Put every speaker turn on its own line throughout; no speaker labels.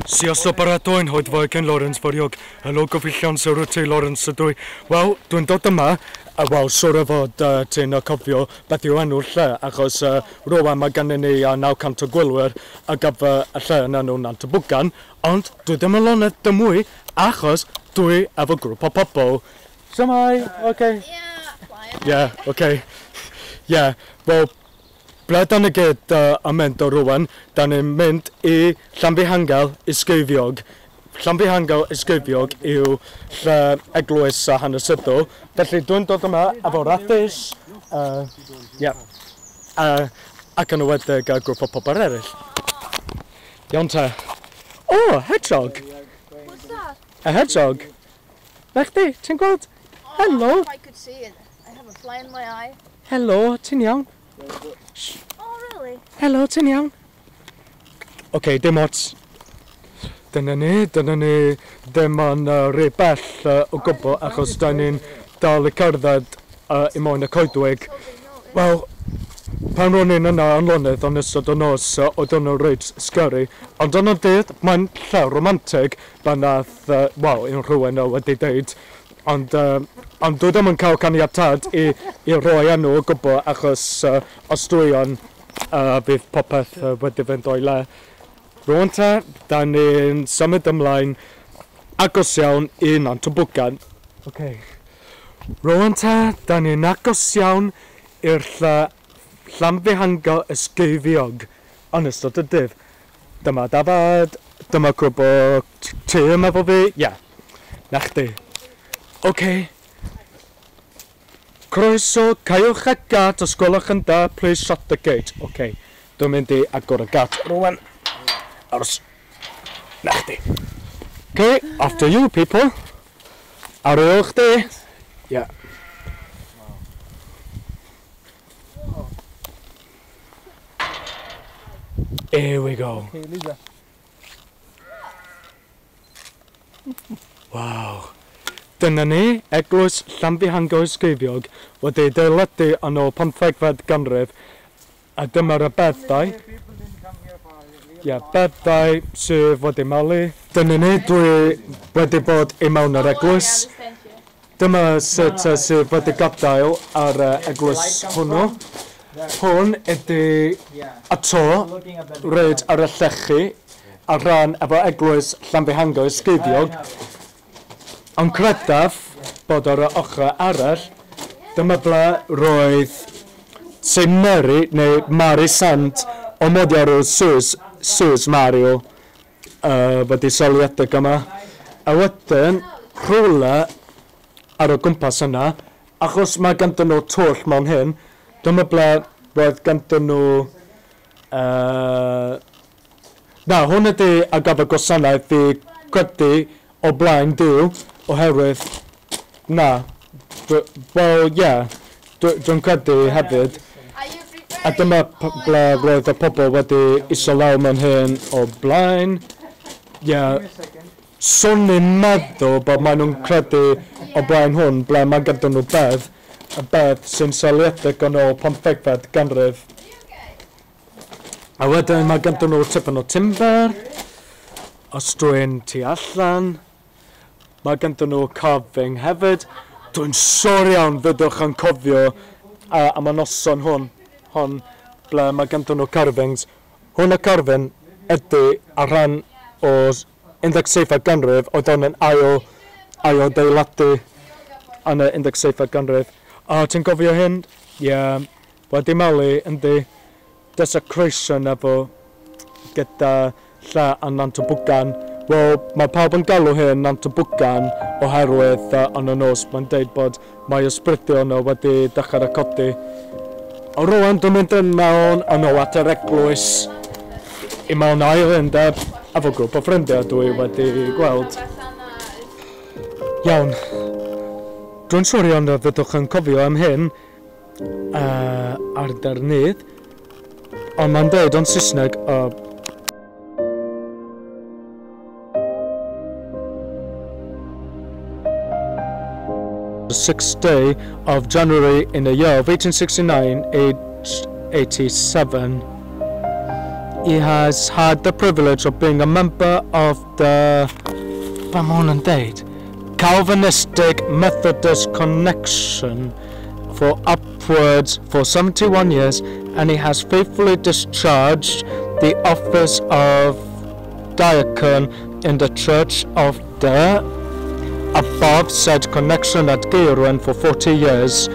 Sios o baratoi'n hoed fwy cyn Lawrence Foriog. Helo gyfeillion, sir T. Lawrence ydw i. Wel, dwi'n dod yma, a wel, siŵr o fod ti'n cofio beth yw enw'r lle, achos rwan mae gennym ni 900 o gwylwyr a gyfer y lle yn enw Nant y Bwgan, ond dwi ddim yn lonydd dim mwy, achos dwi efo grŵp o pobl. Shwmae? Oce?
Yeah.
Yeah, oce. Yeah, wel, ble da ni gyd yn mynd o rwan, da ni'n mynd i Llanfihangel Ysgeifiog. Llanfihangel Ysgeifiog yw lle eglwys a hanesyddol. Felly dwi'n dod yma efo Rathis, yeah, ac yn enwedig grŵp o pobl eraill. Iawn te. O, oh, hedgehog!
What's that?
A hedgehog. Na chdi, ti'n gweld?
Oh,
Hello.
If I could see it. I have a fly in my eye.
Helo, ti'n iawn?
Oh, really?
Helo, ti'n iawn? Oce, okay, dim ots. Dyna ni, ddim yn rhy bell o gwbl, achos da ni'n dal i cerdded i mewn y coedwig. Wel, pan ro'n i'n yna yn lonydd yn ystod y nos, oedd o'n reit scary, ond yn y dydd, mae'n lle romantig, pan nath, wel, un rhywun wedi deud, ond dwi ddim yn cael caniatâd i roi enw o gwbl, achos os dwi yn, bydd popeth wedi fynd o'i le. Rŵan te, da ni'n symud ymlaen agos iawn i Nant y Bwgan. Okay. Rŵan te, da ni'n agos iawn i'r lle Llanfihangel Ysgeifiog yn ystod y dydd. Dyma dafad, dyma grŵp o tîm efo fi, ie. Yeah. Na chdi. Okay. Croeso, caewch y gat, os gwelwch yn da, please shut the gate. Okay. Dwi'n mynd i agor y gat rŵan. Aros. Na chdi. Okay, after you people. Ar ôl chdi. Yeah. Here we go.
Okay, Lisa.
Wow. Dyna ni, eglwys Llanfihangel Ysgeifiog wedi adeiladu yn ôl 15fed ganrif, a dyma'r beddau. Ie, beddau sydd wedi malu. Dyna ni, dwi wedi bod i mewn yr eglwys. Dyma sut sydd wedi gadael ar eglwys hwnnw. Hwn ydy y to reit ar y llechi ar ran efo eglwys Llanfihangel Ysgeifiog. Ond credaf bod ar y ochr arall, dyma ble roedd St Mary neu Mary Sant o modiarw Sus Mario wedi seliedig yma. A wedyn, rhywle ar y gwmpas yna, achos mae ganddyn nhw twll mewn hyn, dyma ble roedd ganddyn nhw... Na, hwn ydy ar gyfer gwasanaeth i credu o blaen Duw, oherwydd, na, wel, ie, dwi'n credu hefyd. A dyma ble roedd y pobl wedi isolaw mewn hyn o blaen. Ie, swn i'n meddwl bod maen nhw'n credu o blaen hwn, ble mae gyda nhw bedd, y bedd sy'n seiliedig yn ôl 15fed ganrif. A wedyn mae ganddyn nhw tipyn o timber, os dwi'n tu allan. Mae ganddyn nhw carving hefyd. Dwi'n sori iawn fyddwch yn cofio am y noson hon, ble mae ganddyn nhw carvings. Hwn y carving ydy ar rhan o 17fed ganrif, oedd hwn yn ail adeiladu yn y 17fed ganrif. A ti'n cofio hyn? Ie, yeah, wedi malu yndi desecration efo gyda lle yn Nant y Bwgan. Wel, mae pawb yn galw hyn Nant y Bwgan oherwydd yn y nos mae'n deud bod mae ysbrydion nhw wedi dechrau codi. A rŵan dwi'n mynd yn mewn yn ôl at yr eglwys i mewn ail undeb efo grŵp o ffrindiau dwi wedi gweld. Iawn. Dwi'n siŵr iawn y fyddwch yn cofio am hyn ar darnydd, ond mae'n deud o'n Saesneg The 6th day of January in the year of 1869, aged 87. He has had the privilege of being a member of the, be mae hwn yn deud? Calvinistic Methodist Connection for upwards for 71 years, and he has faithfully discharged the office of diacon in the church of the above said connection at Gaerwen for 40 years.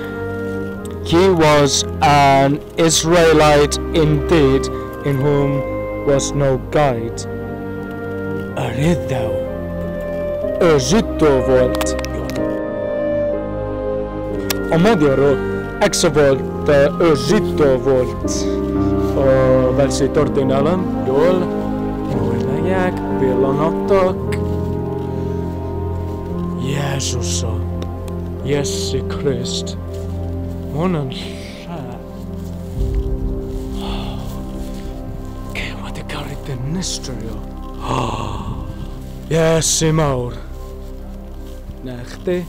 He was an Israelite indeed, in whom was no guide. Yr Iddew. Y Zütovolt. A magyarul exavolt y Zütovolt. A versi történelem, jól, jól megyek, pillanatok. Jézusa, Iesu Christ. Ma hwn yn lle. Ce wedi cael ei dinistrio. Iesu mawr. Na chdi.